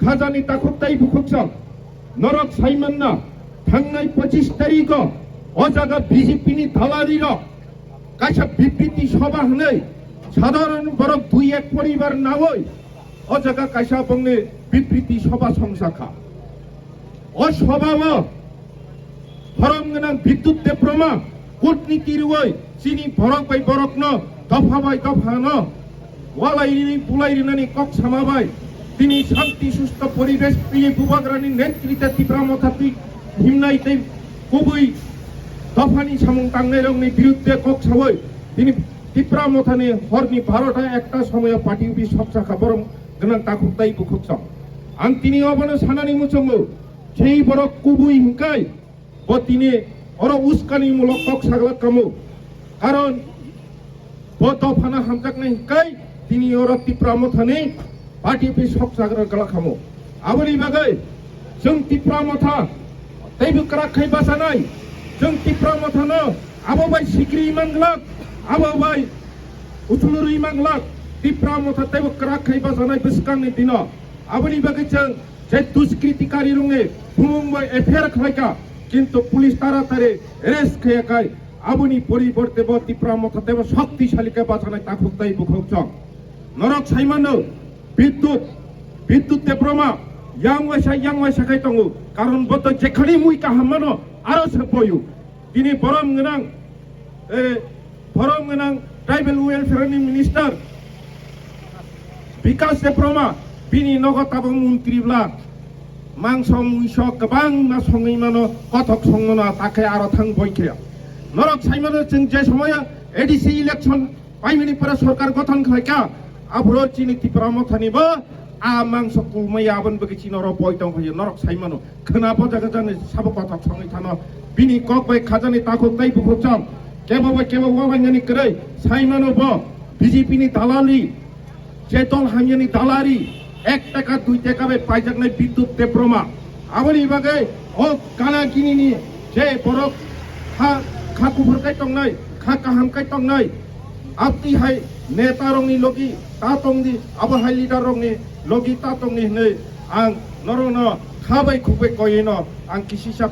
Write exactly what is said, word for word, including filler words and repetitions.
Khajani takhuk tei bukhuk chwng norok saimanna thangnai pochis tarikh o o jaga B J P ni dalari rok kaisa bibriti sobha hwnwi sadharon borok dui ek poribar nawi o jaga kaisa bongni bibriti sobha songsa kha. O sobha o Borom gwnang Bidyut Debbarma kutniti rwui chini borok bai borokno dopha bai dophano walai rini bulai rinani kok sama bai tini shanti susto poribesh twi bubagrani netrite Tipra Motha twi himnai tei kubui dophani samung tangnairokni birudde kok saui tini Tipra Mothani horni barota ekta somoyo party office sok sakha borom gwnang takhuk tei bukhuk sok. Ang tini obono sanani muchungo, sei borok kubui hwnkhe bo tini oro uskani mulok kok saglak kamo. Karon bo dophano hamjaknai hwnkhe tini oro Tipra Mothani party office sok sagra glak kamo. Aboni bagwi chwng Tipra Motha teibo kwrak khai bachanai. Chwng Tipra Mothano abo bai sikri manglak, abo bai uchulurwi manglak. Tipra Motha teibo kwrak khai bachanai bwskangni dino. Aboni bagwi chwng je duskritikari rungni bumung bai F I R khlaika, kintu police taratari arrest khaiyakhai. Aboni poriborte bo Tipra Motha teibo shoktisali khe bachanai takhuk tei bukhuk chwng. Norok saimano, Bidyut, Bidyut Debbarma yang waisa, yang waisa khai tongo. Karon bo to jekhani mui kaham mano, aro se boyu. Tini borom gwnang, eh, borom gwnang Tribal Welfare ni Minister Bikash Debbarma, bini nogo tabuk montri bla mangso muiso kwbangma songwi mano, kothok songmano, takhe aro thang boikhe. Norok saimano chwng je somoyo A D C election paimani pore sorkar gothon khlaikha, aphuru chini Tipra Mothani bo a mangso kulmaya aboni bagwi chini oro boi tong khayo, norok saimano khwna bo jaga jani sabo kothok songwi thano, bini kok bai khajani takhuk tei bukhuk chwng kebo bai kebo wabangani kwrwi saimano bo B J P ni dalali, je dol hamyani dalari ek taka dui taka bai paijaknai Bidyut Debbarma. Aboni bagwi o kana ginini je borok kha, kha kuphur kai tongnai, kha kaham kai tongnai, aboni hai neta rokni logi ta tongdi, abo hai leader rokni logi ta tongdi hwnwi ang norokno kha bai khuk bai koino ang kisisa